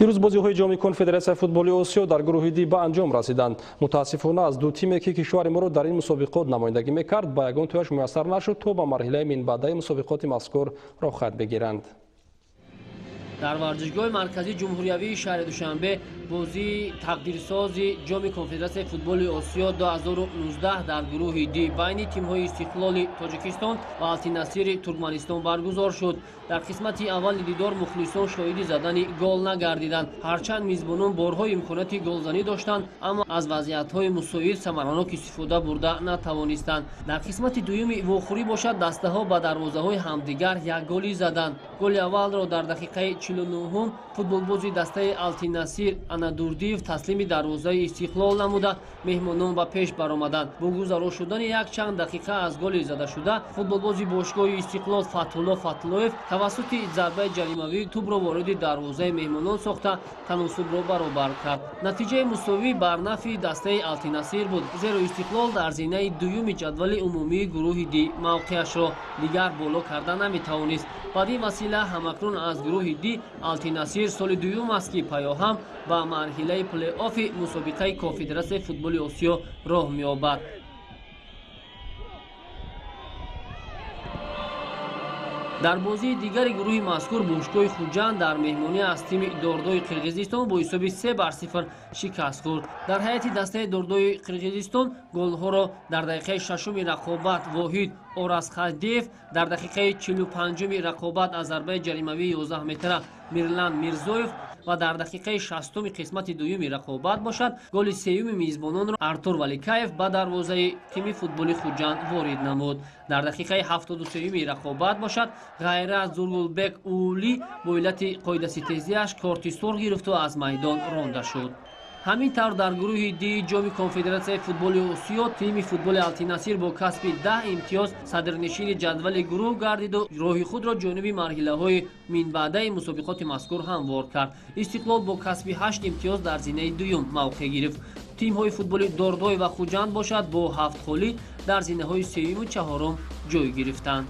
Дирӯз бозиҳои ҷоми конфедератсияи футболи Осиё дар гурӯҳи Д ба анҷом расиданд. Мутаассифона, аз ду тиме, ки кишвари моро дар ин мусобиқот намояндагӣ мекард, ба ягон тояш муяссар нашуд, то ба марҳилаи минбаъдаи мусобиқоти мазкур роҳхат бигиранд. Дар варзишгоҳи марказии ҷумҳуриявии шаҳри Душанбе бозии тақдирсози ҷоми конфедератсияи футболи Осиё 2019 дар гурӯҳи Д байни тимҳои Истиқлоли Тоҷикистон ва Алтинасири Туркманистон баргузор шуд. Дар қисмати аввали дидор мухлисон шоҳиди задани гол нагардиданд. Ҳарчанд мизбонон борҳо имконияти голзанӣ доштанд, аммо аз вазъиятҳои мусоид самаранок истифода бурда натавонистанд. Дар қисмати дуюми вохӯрӣ бошад, дастаҳо ба дарвозаҳои ҳамдигар як голӣ заданд. Голи аввалро дар дақиқаи 49-ум футболбози дастаи Алтинасир Анадурдиев таслими дарвозаи Истиқлол намуда, меҳмонон ба пеш баромаданд. Бо гузаро шудани якчанд дақиқа аз голи задашуда, футболбози бошгоҳи Истиқлол Фатҳулло Фатлоев тавассути зарбаи ҷаримавӣ тӯбро вориди дарвозаи меҳмонон сохта, таносубро баробар кард. Натиҷаи мусовӣ бар нафъи дастаи Алтинасир буд, зеро Истиқлол дар зинаи дуюми ҷадвали умумии гурӯҳи Д мавқеашро дигар боло карда наметавонист. Бад ин васила ҳамакнун аз гурӯҳи Д Алтинасир соли дуюм аст, ки паёҳам ба марҳилаи плей-оффи мусобиқаи конфедератсияи футболи Осиё роҳ меёбад. Дар бозии дигари гурӯҳи мазкур бошгоҳи Хуҷанд дар меҳмонӣ аз тими Дордои Қирғизистон бо ҳисоби 3-0 шикаст хӯрд. Дар ҳайати дастаи Дордои Қирғизистон голҳоро дар дақиқаи шашуми рақобат Воҳид Оразхадиев, дар дақиқаи 45-уми рақобат аз зарбаи ҷаримавии 11 метра Мирлан Мирзоев ва дар дақиқаи 60-уми қисмати дуюми рақобат бошад, голи сеюми мизбононро Артур Валикаев ба дарвозаи тими футболи Хуҷанд ворид намуд. Дар дақиқаи 73-юми рақобат бошад, Ғайрат Зургулбек Ули бо иллати қоидаситезиаш корти сурх гирифту аз майдон ронда шуд. Ҳамин тавр, дар гурӯҳи Д ҷоми конфедератсияи футболи Осиё тими футболи Алтинасир бо касби 10 имтиёз садрнишини ҷадвали гурӯҳ гардиду роҳи худро ҷониби марҳилаҳои минбаъдаи мусобиқоти мазкур ҳамвор кард. Истиқлол бо касби 8 имтиёз дар зинаи дуюм мавқеъ гирифт. Тимҳои футболи Дордой ва Хуҷанд бошад, бо 7 холӣ дар зинаҳои сеюму чаҳорум ҷой гирифтанд.